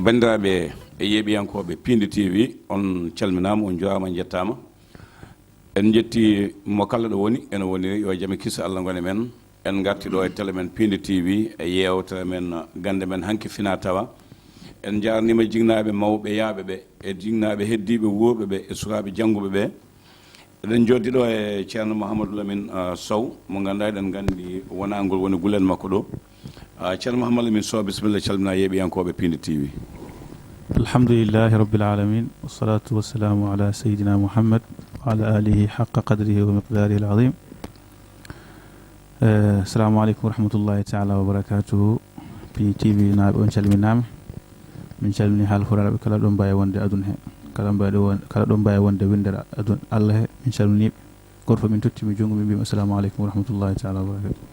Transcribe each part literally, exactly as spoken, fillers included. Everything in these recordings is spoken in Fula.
Banndiraaɓe e yeeɓiyankooɓe Piindi T V, on calminaama, on njuuraama, on njettaama. En njetti mo kala ɗo woni, ene woni yo jam e kiisa Allah ngone men. En ngarti ɗo e tele men Piindi T V, e yeewtere men, gannde men hanki fina tawa. En njaarniima jinnaaɓe mawɓe yaaɓe ɓe, e jinnaaɓe heddiiɓe wuurɓe ɓe, e sukaaɓe jannguɓe ɓe. Eɗen njooɗdi ɗo e Ceerno Mouhamadou Lamine, ah, Sow, mo ngannduɗaa eɗen nganndi wonangol woni gulen makko ɗo. Ah, Ceerno Mouhamadou Lamine Sow, bisimilla, calmina yeeɓiyankooɓe Piindi T V. Alhamdulillahi Rabbil Alamin, wassalatu wassalamu ala Sayyidina Muhammad wa ala alihi haqqa qadrihi wa miqdarihi al-azim. Eh, assalamu aleykum wa rahmatullahi taala wa barakatuhu. Piindi T V naaɓe, on calminaama. Min calmini haalfuraaɓe kala ɗo mbaawi wonde aduna he. Kala mbaawi won-, kala ɗo mbaawi wonde winndere aduna Allah he. Min calminiiɓe. Gooto fof min tottimi junngo, min mbiyii assalamu aleykum wa rahmatullahi taala wa barakatuhu.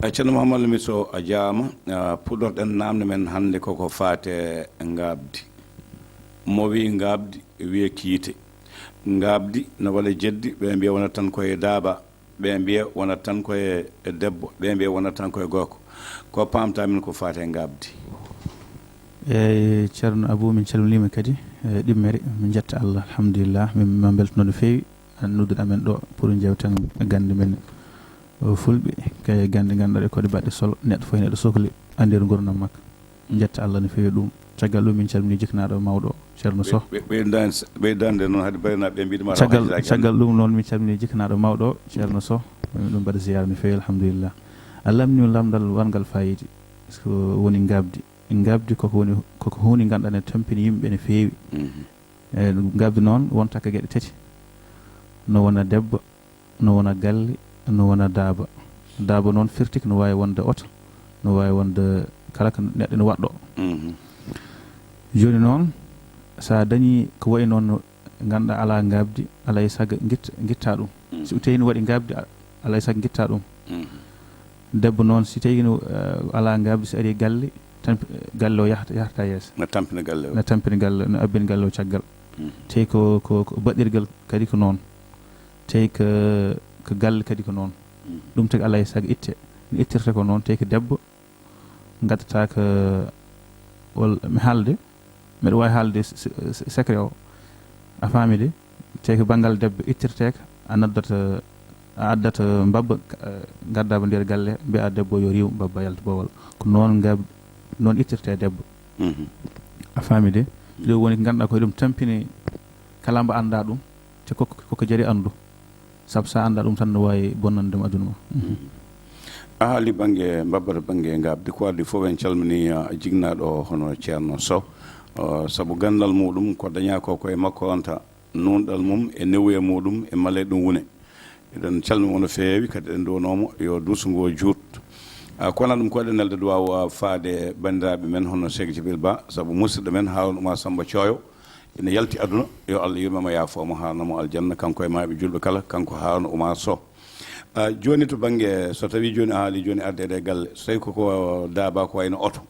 Eh, Ceerno Mouhamadou Lamine Sow, a jaaraama. Ah, puɗɗorɗen naamne men hannde koko faate ngaabdi. Mo wiyi ngaabdi, wiya kiite. Ngaabdi no waɗa jeddi, ɓe mbiya wonata tan koye daaba, ɓe mbiya wonata tan koye debbo, ɓe mbiya wonata tan koye gorko. Ko paamta min ko faate ngaabdi? Eeyi, Ceerno Abou, min calminiima kadi, e ɗimmere, min njetta Allah, alhamdulillah, min ma mbeltano no feewi, an nodduɗo amen ɗo pour njeewten gannde men, o, fulɓe, kay gannde ngannduɗaa ɗe ko ɗe baɗɗe solo, neɗɗo fof ene ɗo sokli anndir nguurndam makko. Njetta Allah no feewi ɗum. Caggal ɗum, min calmini jikkanaaɗo mawɗo o, Ceerno Sow. Ɓe-, ɓe-, ɓeydande, ɓeydande noon, hade barinaaɓe ɓe mbiɗa ma Caggal, hakkillaaji caggal ɗum noon, min calmini jikkanaaɗo mawɗo o, Ceerno Sow. Min ɗum mbaɗa ziyaara no feewi, alhamdulillah. A lamndiima lamndal wanngal faayiida, ko woni ngaabdi. Ngaabdi koko woni, koko huunde ngannduɗaa ne tampini yimɓe no feewi. Mhm. E, ngaabdi noon wonta ko geɗe tati. No wona debbo, no wona galle, no wona daaba. Daaba noon firti ko no waawi wonde oto, no waawi wonde kala ko neɗɗo ene waɗɗo. Mhm. Jooni noon, so a dañii ko wayi noon no ngannduɗaa alaa ngaabdi, alaa e sago ngitta, ngitta ɗum. Mhm. So tawii no waɗi ngaabdi, a-, alaa e sago ngitta ɗum. Mhm. Debbo noon, si tawii no, eh, alaa ngaabdi, so ari galle, tan, galle o yahta, yahta yeeso. Na tampina galle o. Na tampina galle, na abbina galle o caggal. Mhm. Te ko, ko, ko baɗirgal kadi ko noon. Te ko, ko galle kadi ko noon. Mhm. Ɗum tagi alaa e sago itte. No ittirta ko noon, te ko debbo ngaddata ko, walla mi haalde, mbeɗa waawi haalde se-, se-, se-, secret o. A faami de? Te ko banngal debbo ittirteeka, a noddata, a addata mbabba, eh, ngaddaaba nder galle, mbiya debbo yo riiw, mbabba yalta boowal. Ko noon ngab-, noon ittirte debbo. Mhm. A faami de? Ɗum woni ko ngannduɗaa ko eɗum tampini kala mbo anndaa ɗum, te koko, koko jari anndu. Sabu so a anndaa ɗum tan, no waawi bonnande ma aduna ma. Mhm. A haali bannge mbabba to bannge ngaabdi, ko adii fof en calminii, ah, jinnaaɗo o hono Ceerno Sow. Ah, sabu ganndal muɗum ko dañaa ko koye makko wonta, nuunɗal mum e newuya muɗum e male ɗum wune. Eɗen calmini mo no feewi, kadi eɗen nduwanoo mo yo duuso ngo juut. Ah, kono ɗum ko eɗen nelda duwaaw, ah, faade banndiraaɓe men hono Seek Jibril Ba, sabu musidɗo men Haaruna Oumar Samba Thioyo ina yalti aduna, yo Allah yurme mo, yaafo mo, haarna mo aljanna, kanko e maaɓe juulɓe kala, kanko Haaruna Oumar Sow. Ah, jooni to bannge, so tawii jooni a haalii jooni ardeede e galle, so tawii ko, ko daaba ko wayno oto,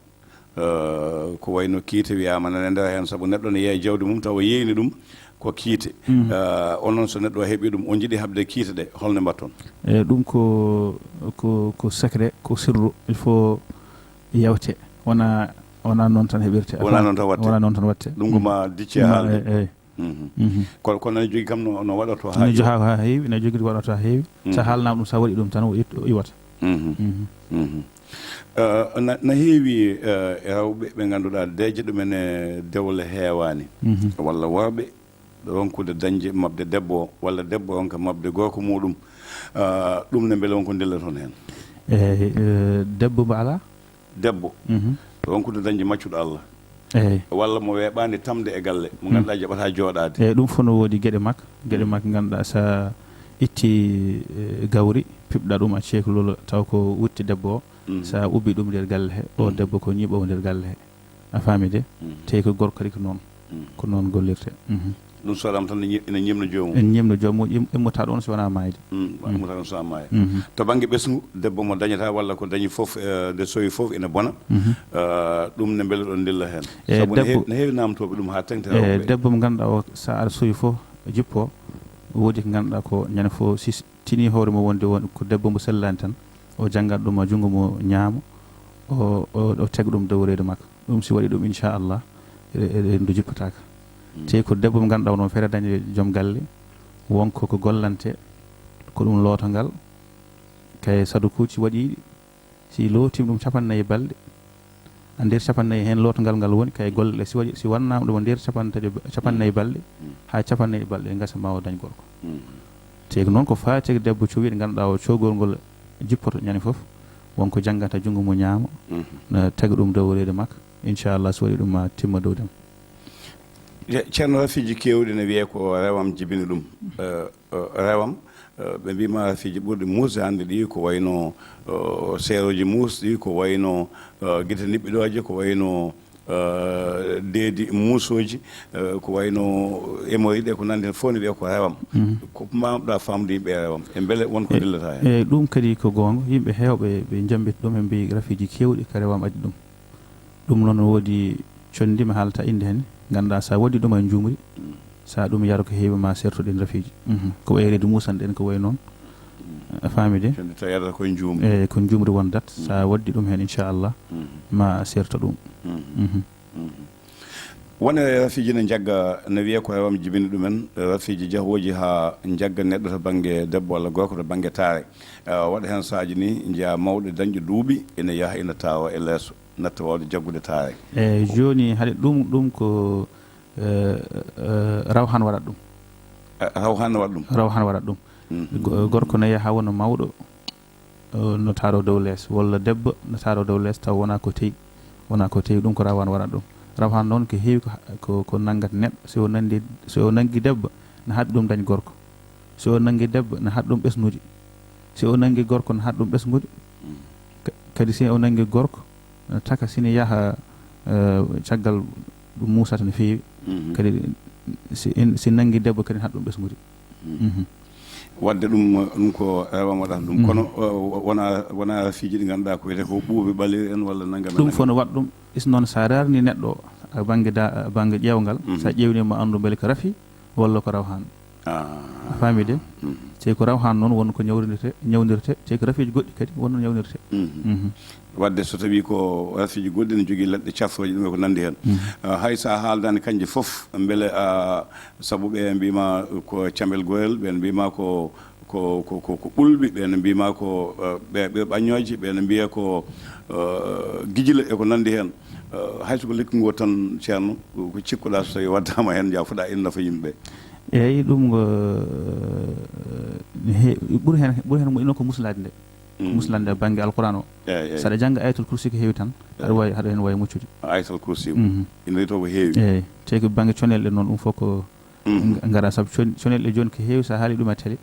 eh, ko wayno kiite wiyaama nana e nder heen, sabu neɗɗo ne yeeya jawdi mum tawa yeeyni ɗum ko kiite. Mhm. Eh, onon so neɗɗo o heɓii ɗum, o jiɗi haɓde kiite ɗe, holno mbaɗton? E ɗum ko, ko, ko secret, ko sirru, il faut yawte. Wona, wona noon tan heɓirte. Wona noon tan waɗte. Wona noon tan waɗte. Ɗum ko ma dicce e haalde. Eeyi. Mhm. Mhm. Kono, kono ene jogii kam no, no waɗortoo haa heewi. Ene jogii haa heewi, ene jogii waɗortoo haa heewi. So haalnaama ɗum, so a waɗii ɗum tan, o iwt-, o iwat. Mhm. Mhm. Eh, na, na heewi, eh, e rewɓe ɓe ngannduɗaa deeƴe ɗumen e dewle heewaani. Mhm. Walla worɓe ronkude dañde maɓde debbo o, walla debbo ronka maɓde gorko muɗum. Eh, ɗum ne mbele won ko ndilloton heen? Eeyi, eh, debbo mbo alaa? Debbo. Mhm. Ronkude dañde maccuɗo Allah. Eeyi. Walla mo weeɓaani tamde e galle, mo ngannduɗaa jaɓataa jooɗaade. Eeyi, ɗum fof no woodi geɗe makko. Geɗe makko ngannduɗaa so a itti, eh, gawri, piɓɗa ɗum, a ceekololo, taw ko wutte debbo o. Mhm. So a ubbi ɗum nder galle he, o debbo ko ñiiɓoowo nder galle he. A faami de? Mhm. Tawi ko gorko kadi ko noon. Mm. Ko noon gollirte. Mhm. Ɗum so waɗaama tan, ene ñi-, ene ñemna joomum. Ene ñemna joomum, im-, immata ɗoon so wonaa maayde. Mm, immata ɗoon so wonaa maayde. Mhm. To bannge ɓesngu, debbo mo dañataa walla ko dañi fof, eh, nde sowi fof ene bona. Mhm. Eh, ɗum ne mbele ɗon ndilla heen. E sabu ne debbo, heewi, ne heewi naamtooɓe ɗum haa teŋti e rewɓe. Debbo mo ngannduɗaa o, so aɗa sowi fof, jippo, woodi ko ngannduɗaa ko ñande fof, si tinii hoore mum wonde won ko debbo mo sellaani tan, o janngat ɗum e junngo mo ñaamo, o, o, o tega ɗum dow reedu makko. Ɗum si waɗi ɗum, inchallah, e- e- renndo jippotaaka. Te ko debbo mo ngannduɗaa, wonno feere dañde joom galle, wonko ko gollante, ko ɗum lootongal, kay sadukuuji waɗi, si lootiima ɗum capannayyi balɗe, a nder capannayyi heen lootongal ngal woni, kay golle ɗe si waɗi, si wannaama ɗum e nder capantati ba- capannayyi balɗe, haa capannayyi balɗe, ngasa ma o dañ gorko. Te ko noon ko faati e debbo cowiiɗo, ngannduɗaa o cogol ngol jippoto ñande fof, wonko janngata junngo mo ñaamo, na taga ɗum dow reedu makko, inchallah, so waɗi ɗum ma timma dow dem. Ye- Ceerno, rafiiji keewɗi ne wiyee ko rewam jibini ɗum. Eh, eh, rewam, eh, ɓe mbiima rafiiji ɓurɗi muusde hannde ɗi, ko wayno, eh, seerooji muusɗi, ko wayno, eh, gite niɓɓiɗooje, ko wayno, eh, deedi muusooji, eh, ko wayno hémorroïde e ko nanndi heen, fof ne wiyee ko rewam. Ko mbaaw-ɗaa faamde yimɓe e rewam? E mbele won ko dillata heen? Eeyi, ɗum kadi ko goonga. Yimɓe heewɓe ɓe njambita ɗum, ɓe mbii rafiiji keewɗi ko rewam addi ɗum. Ɗum noon, woodi conndi mi haalata innde heen, ngannduɗaa, so a waɗi ɗum e njuumri, so a ɗum yara ko heewi ma seerto ɗin rafiiji. Ko wayi reedu muusanɗen, ko wayi noon. A faami de? Conndi tawi yarata koye njuumri. Eeyi, ko njuumri wondat. So a waɗi ɗum heen, inchallah, ma seerto ɗum. Won e rafiiji ne njagga, ne wiyee ko rewam jibini ɗumen, rafiiji jahooji haa njagga neɗɗo to bannge debbo walla gorko to bannge taare. Eh, waɗa heen saaji ni, njiyaa mawɗo dañɗo duuɓi ina yaha ina tawa e leeso, natta waawde jaggude taare. Eeyi, jooni hade ɗum, ɗum ko, eh, eh, rawhan waɗat ɗum. Eh, rawhan waɗat ɗum? Rawhan waɗat ɗum. Go- gorko ne yaha wona mawɗo, eh, no taaroo dow lees, walla debbo no taaroo dow lees, taw wonaa ko tewi, wonaa ko tewi, ɗum ko rawhan waɗat ɗum. Rawhan noon ko heewi ko, ko, ko nanngata neɗɗo, si o nanndi, si o nanngi debbo, na haɗi ɗum dañ gorko. Si o nanngi debbo, na haɗi ɗum ɓesnude. Si o nanngi gorko, na haɗi ɗum ɓesnude. Ka- kadi si o nanngi gorko, na taka sini yaha, eh, caggal ɗum muusata no feewi. Kadi si, in- si nanngi debbo, kadi na haɗi ɗum ɓesnude. Waɗde ɗum, ɗum ko rewam waɗata ɗum. Kono, eh, wona, wona rafiiji ɗi ngannduɗaa ko wiyetee ko ɓuuɓi ɓaleeri en walla nanngam e ɗum nanngam. Fof no waɗa ɗum. Is noon, so a raarni neɗɗo a bannge da-, a bannge ƴeewngal, so a ƴeewniima, anndu mbele ko rafi walla ko rawhan. A faami de? Te ko rawhan noon won ko ñawrinirte, ñawnirte, te ko rafiiji goɗɗi kadi won no ñawnirte. Waɗde so tawii ko rafiiji goɗɗi ne jogii leɗɗe cartooje ɗum e ko nanndi heen. Ah, hay so a haaldaani kañje fof, mbele, ah, sabu ɓe mbiima ko cambel goyel, ɓeen mbiima ko, ko, ko, ko, ko ɓulɓi, ɓeen mbiima ko, ah, ɓe, ɓe ɓaññooje, ɓeen mbiya ko, ah, gijile e ko nanndi heen. Ah, hay so ko lekki ngoo tan, Ceerno, ko, ko cikkuɗaa so tawii waddaama heen, njaafo-ɗaa ina nafa yimɓe ɓe? Eeyi, ɗum ko, eh, he-, ɓuri heen, ɓuri heen moƴƴino ko muslaade nde. Ko muslaade nde bannge Alquraan o. Eeyi, eeyi. So aɗa jannga Ayatul Kursi ko heewi tan, aɗa waawi, aɗa heen waawi muccude. Ayatul Kursi. Ina rewi to ko heewi. Eeyi. Te ko bannge conelɗe noon, ɗum fof ko ng-, ngara sabu con-, conelɗe jooni ko heewi, so a haali ɗum e télé,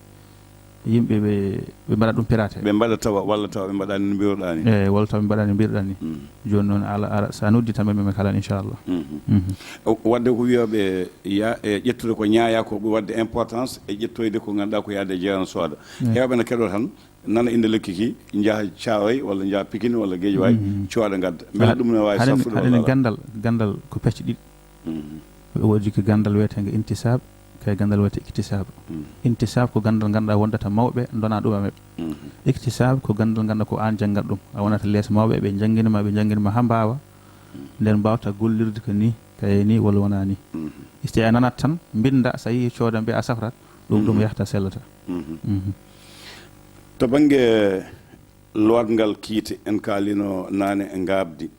yimɓe ɓe, ɓe mbaɗa ɗum piraté. Ɓe mbaɗa tawa, walla tawa ɓe mbaɗaani no mbiruɗaa ni. Eeyi, walla tawa ɓe mbaɗaani no mbiruɗaa ni. Jooni noon, ala, ara, so a noddi tan, ɓe, ɓe kalan, inchallah. O, waɗde ko wiyooɓe ya-, e ƴettude ko ñaayaa ko ɓuri waɗde importance e ƴettoyde ko ngannduɗaa ko yaade e jeeran sooda. Eeyi. Heewɓe ne keɗoo tan, nana innde lekki ki, njaha Caaroy walla njaha Pikine walla Géejawaay, cooda ngadda. Mbele ɗum ne waawi safrude walla alaa? Ganndal, ganndal ko pecce ɗiɗi. Woodi ko ganndal wiyeteenge intisaab, kay ganndal wiyetee iktisaab. Intisaab ko ganndal ngannduɗaa wondata mawɓe ndona ɗum e maɓɓe. Iktisaab ko ganndal ngannduɗaa ko aan janngat ɗum. A wonata lees mawɓe, ɓe njanngina ma, ɓe njanngina ma haa mbaawa. Nden mbaawta gollirde ko ni, kay ni walla wonaa ni. Iste a nanat tan, mbinnda, so a yii cooda mbiya a safrat, ɗum, ɗum yahta sellata. To bannge lootngal kiite, en kaalino naane e ngaabdi.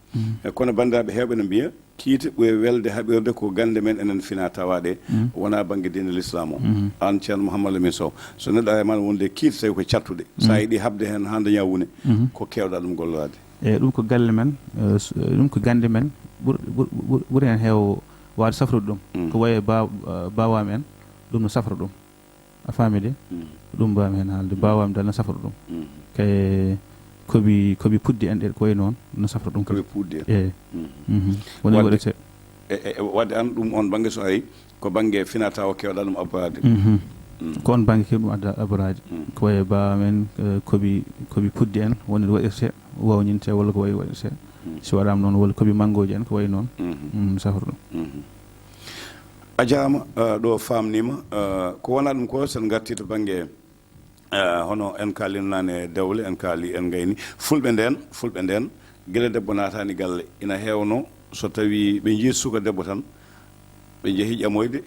E kono banndiraaɓe heewɓe no mbiya, kiite ɓuri welde haɓirde ko gannde men enen fina tawaaɗe, wonaa bannge diine Lislaam o. Aan Ceerno Mouhammad Lamine Sow, so neɗɗo ari ma wonde kiite tawi ko cattuɗe. So a yiɗi haɓde heen haa daña wune, ko keewɗa ɗum golloraade? Eeyi, ɗum ko galle men, eh, s-, eh, ɗum ko gannde men, ɓur-, ɓur-, ɓur-, ɓuri heen heew waawde safrude ɗum. Ko wayi e ba-, eh, baawaam en, ɗum no safra ɗum. A faami de? Ko ɗum mbaawmi heen haalde. Baawaam dal no safra ɗum. Kay kobi, kobi puddi en ɗe ko wayi noon, no safra ɗum kadi. Kobi puddi en. Eeyi. Woni waɗde, waɗete. E, e, e, waɗde aan ɗum oon bannge so ari, ko bannge fina tawa keewɗa ɗum abraade. Ko oon bannge keewɗi ɗum adda abraade. Ko wayi e baawaam en, eh, kobi, kobi puddi en, woni ɗo waɗirte, wawninte walla ko wayi waɗirte. So waɗaama noon, walla kobi manngooji en, ko wayi noon. Mm, safra ɗum. A jaaraama, eh, ɗo faamniima, eh, ko wonaa ɗum ko, so en ngartii to bannge, eh, hono en kaalino naane dewle, en kaali, en ngayni. Fulɓe ndeen, Fulɓe ndeen, gila debbo naataani galle, ina heewno So tawii ɓe njii suka debbo tan, ɓe njehi ƴamoyde,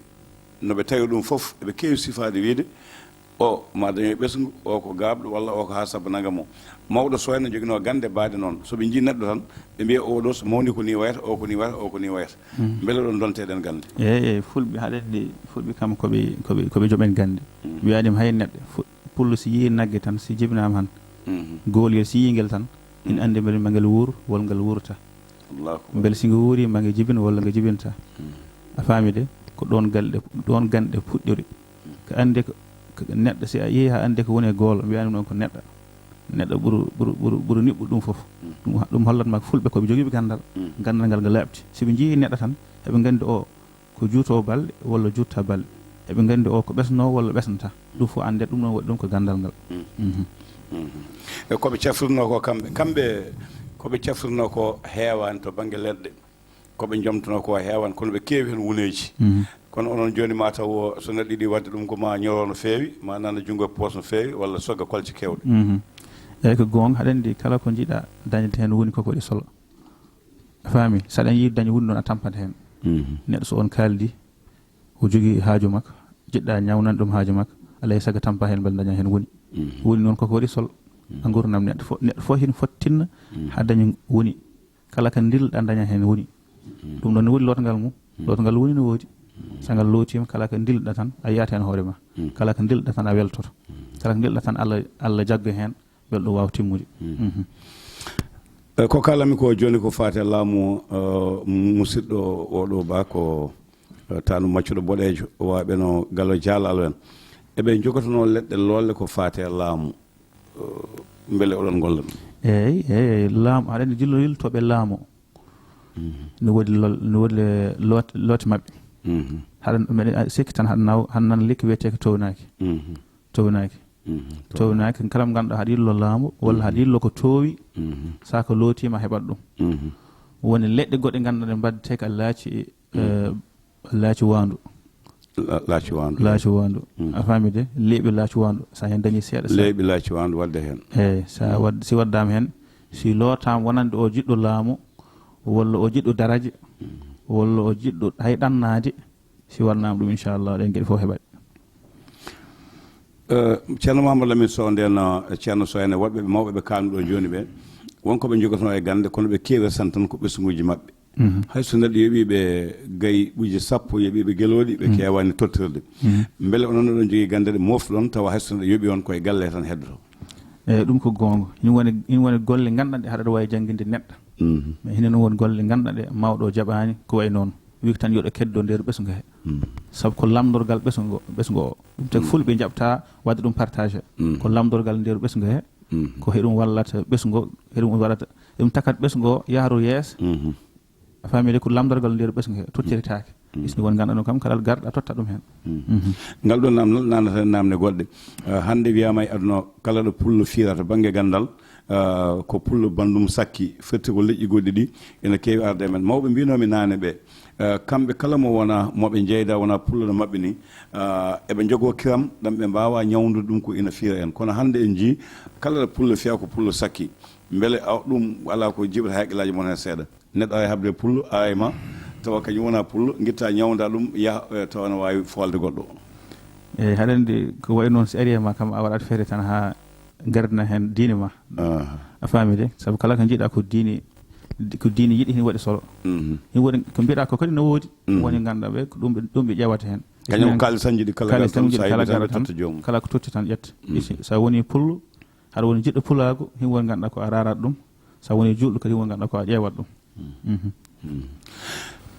no ɓe tawi ɗum fof, eɓe keewi sifaade wiyde, o ma daño e ɓesngu, o ko gaaɓɗo, walla o ko haa sabba nangam o. Mawɗo so wayno joginoo gannde baɗe noon, so ɓe njii neɗɗo tan, ɓe mbiya, "Oo ɗoo so mawni ko nii wayata, o ko nii wayata, o ko nii wayata." Mbele ɗoon donte eɗen ganndi? Eey, eey, fulɓe, haɗa anndi, fulɓe kam ko ɓe, ko ɓe, ko ɓe joom en ganndi. Wiyaani hay neɗɗo, fu-, pullo si yii nagge tan, si jibinaama han, gooliyel si yii ngel tan, ina anndi mbele ma ngel wuur, walla ngel wuurta. Allahu akbar. Mbele si nge wuuri, ma nge jibin, walla nge jibinta. A faami de? Ko ɗoon galɗe, ɗoon ganɗe puɗɗori. Ko anndi ko, ko neɗɗo, si a yii haa anndi ko woni e goolo, mbiyaani ɗum ɗoon ko neɗɗo. Neɗɗo ɓuru, ɓuru, ɓuru, ɓuru niɓɓude ɗum fof. Ɗum, ɗum hollat ma ko fulɓe ko ɓe jogiiɓe ganndal. Ganndal ngal ngal laaɓti. Si ɓe njii neɗɗo tan, eɓe nganndi o ko juutoowo balɗe walla juutta balɗe. Eɓe nganndi o ko ɓesnoowo walla ɓesnata. Ɗum fof annde ɗum ɗoon waɗi ɗum ko ganndal ngal. Mhm. E ko ɓe cafrirnoo ko kamɓe, kamɓe ko ɓe cafrirnoo ko heewaani to bannge leɗɗe. Ko ɓe njomtonoo ko heewaani, kono ɓe keewi heen wuneeji. Mhm. Kono onon jooni ma taw o, so neɗɗo yiɗi waɗde ɗum ko ma ñoro no feewi, ma nana junngo e poos no feewi, walla sogga kolce keewɗe. Mhm. Eey, ko goonga, haɗa anndi kala ko njiɗa dañde heen woni ko ko waɗi solo. A faami? So aɗa yiɗi dañde woni noon a tampat heen. Mhm. Neɗɗo so on kaaldi, o jogii haaju makko, jiɗɗa ñawnande ɗum haaju makko, alaa e sago tampa heen mbele daña heen woni. Mhm. Woni noon ko ko waɗi solo. Mhm. A nguurndam neɗɗo fof, neɗɗo fof heen foti tinna haa daña woni. Kala ko ndilɗa daña heen woni. Ɗum ɗoon ne woodi lootngal mum. Lootngal woni no woodi. So ngal lootiima, kala ko ndilɗa tan, a yiyat heen hoore ma. Kala ko ndilɗa tan, a weltoto. Kala ko ndilɗa tan, Allah, Allah jagga heen, mbele ɗum waawa timmude. Mhm. E, ko kaalatmi ko jooni ko faati e laamu, e, musidɗo o ɗo ba ko, e, taanum maccuɗo boɗeejo, waɓe no Gallo Diallo en. Eɓe njogotonoo leɗɗe loolle ko faati e laamu. Eh, mbele oɗon ngolla ɗum? Eey, eey, laamu, aɗa anndi jillondil to ɓe laamu. Mhm. No woodi lol-, no woodi le-, loot-, loote maɓɓe. Mhm. Haɗa, mbeɗa sikki tan haɗa naw-, haɗa nana lekki wiyetee ko townaaki. Mhm. Townaaki. Mhm. Townaaki, kala mo ngannduɗaa haɗa yillo laamu, walla haɗa yillo ko toowi, mhm, so a ko lootiima a heɓat ɗum. Mhm. Woni leɗɗe goɗɗe ngannduɗaa ɗe mbaɗetee ka laaci, eh, laaci waandu. La-, laaci waandu. Laaci waandu. Mm. A faami de? Leeɓi laaci waandu. So a heen dañii seeɗa, sa- Leeɓi laaci waandu waɗde heen. Eey, so a wad-, si waddaama heen, si lootaama wonande o jiɗɗo laamu, walla o jiɗɗo daraja, walla o jiɗɗo hay ɗannaade, si waɗnaama ɗum, inchallah, ɗeen geɗe fof heɓat. Eh, Ceerno Mamadou Lamine Sow, ndeen, eh, Ceerno Sow en e woɗɓe ɓe mawɓe ɓe kaalmi ɗo jooni ɓe, won ko ɓe njogotonoo e gannde, kono ɓe keewirtan tan ko ɓesnguuji maɓɓe. Mhm. Hay so neɗɗo yoɓii ɓe gayɓuuji sappo, yoɓii ɓe gelooɗi, ɓe keewaani tottirde. Mhm. Mbele onon oɗon njogii gannde ɗe mooftoɗon, tawa hay so neɗɗo yoɓii on ko e galle tan heddotoo? Eey, ɗum ko goonga. Ina woni, ina woni golle ngannduɗaa ɗe haɗa waawi jannginde neɗɗo. Mhm. Mais hino woni golle ngannduɗaa ɗe mawɗo o jaɓaani, ko wayi noon. Wi ko tan yo ɗo keddo nder ɓesngu he. Mhm. Sabu ko lamndorgal ɓesngu, ɓesngu o. Ɗum tagi fulɓe njaɓta waɗde ɗum partagé. Mhm. Ko lamndorgal nder ɓesngu he. Mhm. Ko heɗum wallata ɓesngu o, heɗum wallata, heɗum takat ɓesngu o yahru yeeso. Mhm. A faami de, ko lamndorgal nder ɓesngu he, tottirtaake. Mm. Isni won ngannduɗaa ɗum kam, kala garɗo a totta ɗum heen. Mm. Mhm. Ngal ɗoo naamnal naamnata naamne goɗɗe. Ah, hannde wiyaama e aduna o, kala ɗo pullo fiirata bannge ganndal, ah, ko pullo banndum sakki, firti ko leƴƴi goɗɗi ɗi ina keewi arde e men. Mawɓe mbiinoomi naane ɓe, ah, kamɓe kala mo wonaa, mo ɓe njeyda wonaa pullo no maɓɓe ni, ah, eɓe njogoo kiram ɗam ɓe mbaawa ñawndude ɗum ko ina fiira en. Kono hannde en njii kala ɗo pullo fiyaa ko pullo sakki. Mbele aw ɗum alaa ko jiɓata haqqillaaji mon heen seeɗa? Neɗɗo aray haɓde pullo, aray ma, tawa kañum wonaa pullo, ngitta ñawnda ɗum, yaha, eh, tawa ene waawi foolde goɗɗo. Eey, haɗa anndi ko wayi noon, si arii e ma kam, a waɗat feere tan haa ngardina heen diine ma. Aha. A faami de? Sabu kala ko njiɗa ko diine, ko diine yiɗi, heen waɗi solo. Mhm. Heen woni ko mbiɗa ko kadi no woodi. Mhm. Woni ngannduɗaa ɓe, ko ɗum ɓe, ɗum ɓe ƴeewata heen. Kañum ko kaalis tan njiɗi, kala kaalis tan njiɗi, kala garɗo tan, totta joomum. Kala ko totti tan ƴetta. Mhm. Isi, so a woni pullo, haɗa woni jiɗɗo pulaagu, heen woni ngannduɗaa ko a raaraat ɗum. So a woni juulɗo kadi, woni ngannduɗaa ko a ƴeewat ɗum. Mhm. Mm.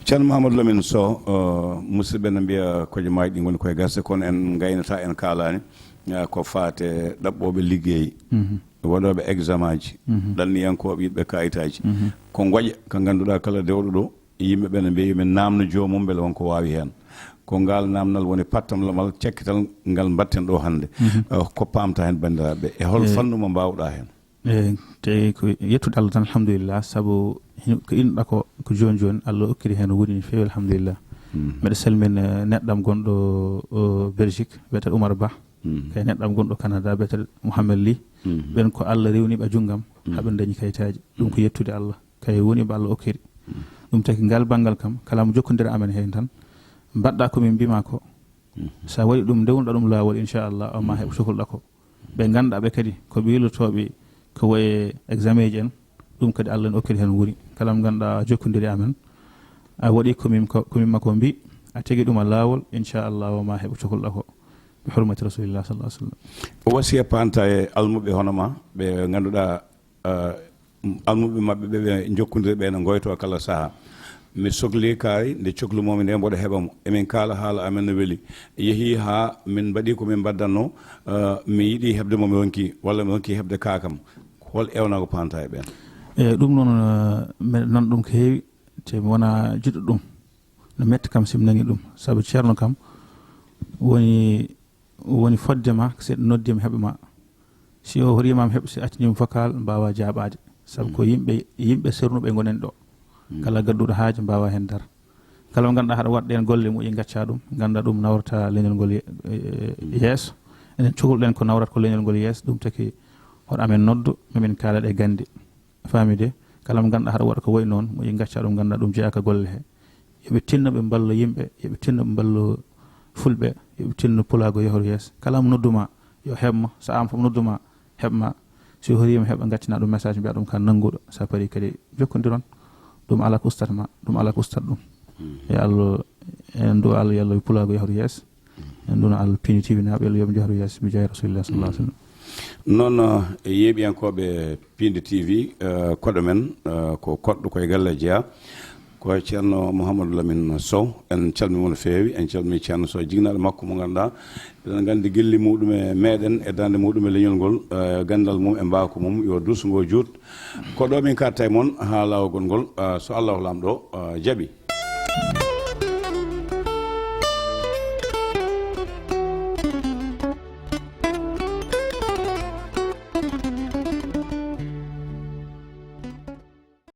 Ceerno Mouhamadou Lamine Sow, uh, musidɓe no mbiya kojomaaji ɗi ngoni koye gasde, kono en ngaynata, en kaalaani, uh, ko faate ɗaɓɓooɓe liggey, mhm, waɗooɓe examen ji, mhm, ɗanniyankooɓe yiɗɓe kayitaaji. Mhm. Ko ngoƴa ka ngannduɗaa kala dewɗo ɗo, yimɓe ɓe no mbiya yo min naamno joomum mbele won ko waawi heen. Ko ngaal naamnal woni pattamlamal cakkital ngal mbaɗten ɗo hannde. Mhm. Uh, ko paamta heen banndiraaɓe? E hol, eh, fannu mo mbaawɗaa heen? Eey, te ko yettude Allah tan, alhamdulillah, sabu hin-, ko innuɗaa ko, ko jooni jooni, Allah okkiri heen woni no feewi, alhamdulillah. Mm. Mbeɗa salmina, eh, neɗɗo am gonɗo, o, Belgique, wiyetee Oumar Ba. Mm. Kay neɗɗo am gonɗo Canada, wiyetee Mouhamed Ly. Mm. Ɓen ko Allah rewni ɓe e junngam, mm, haa ɓe ndañi kayitaaji. Ɗum ko, mm, yettude Allah. Kay woni ɓe Allah okkiri. Mm. Ɗum taki ngal banngal kam, kala mo jokkondira amen heen tan, mbaɗɗa ko min mbima ko. So a waɗi ɗum, ndewnuɗa ɗum laawol, inchallah, o ma heɓ cohluɗa ko. Ɓe ngannduɗaa ɓe kadi ko ɓiylotooɓe ko waye examen ji en, ɗum kadi Allah ne okkiri heen wuri. Kala mo ngannduɗaa a jokkondiri amen, a waɗi ko min ko, ko min ma ko mbi, a tigi ɗum a laawol, inchallah, o ma heɓ cohluɗa ko. Bi hurmati Rasulillah sallallahu alaihi wasallam. O wasiya panta e almuɓe hono ma, ɓe ngannduɗaa, eh, almuɓe maɓɓe ɓe, ɓe jokkondiri ɓe no ngoyto kala saha. Mi sokli kaari nde coklu momi nde mboɗo heɓa mo. Emin kaala haala amen no weli. Yehi ha min mbaɗi ko min mbaɗdanno, eh, mi yiɗi heɓde mo mi ronki, walla mi ronki heɓde kaakam. Hol ewnago panta e ɓen? E ɗum noon, eh, mbeɗa nan ɗum ko heewi, te mi wona jiɗɗo ɗum. No metti kam si mi nani ɗum. Sabu ceerno kam woni, woni fodde ma, si noddi mi heɓa ma. Si o hoorima mi heɓa, si accani mi vocal, mbawa jaabaade. Sabu ko yimɓe, yimɓe sernuɓe ngonen ɗo. Kala gadduɗo haaji mbawa heen dara. Kala mo ngannduɗaa haɗa waɗa ɗeen golle moƴƴi, ngacca ɗum, ngannda ɗum nawrata leñol ngol ye-, eh, yeeso. Enen cukalɗen ko nawrata ko leñol ngol yeeso, ɗum taki hoto amen noddu, mamin kaala ɗe gannde. Faami de, kala mo ngannduɗaa haɗa waɗa ko wayi noon, moƴƴi ngacca ɗum, ngannda ɗum jeyaa ka golle he. Yo ɓe tinno ɓe mballa yimɓe, yo ɓe tinno ɓe mballa fulɓe, yo ɓe tinno pulaagu yehoto yeeso. Kala mo nodduma, yo heɓ ma, so aan fof nodduma, heɓ ma. Si o hoorima heɓa, ngaccana ɗum message, mbiya ɗum ka nannguɗo. So a parii kadi jokkondiron. Ɗum ala ko ustata ma, ɗum ala ko ustata ɗum. Yo Allah, en ɗo Allah, yo Allah yo pulaagu yahru yeeso. En ɗum Allah pini T V naaɓe, Allah yo ɓe njahru yeeso, bi jaahi Rasulillah sallallahu alaihi wasallam. Noon, eh, yeeɓiyankooɓe Piindi T V, eh, koɗo men, eh, ko koɗɗo koye galle jeyaa. Ko Ceerno Mouhamadou Lamine Sow, en calmii mo no feewi, en calmii Ceerno Sow, jignaɗo makko mo ngannduɗaa, eɗen nganndi gilli muɗum e meɗen, e darnde muɗum e leñol ngol, eh, ganndal mum e mbaaku mum, yo duuso ngo juut. Ko ɗo min katta e mon haa laawol ngol, eh, so Allahu Laamɗo, eh, jaɓi.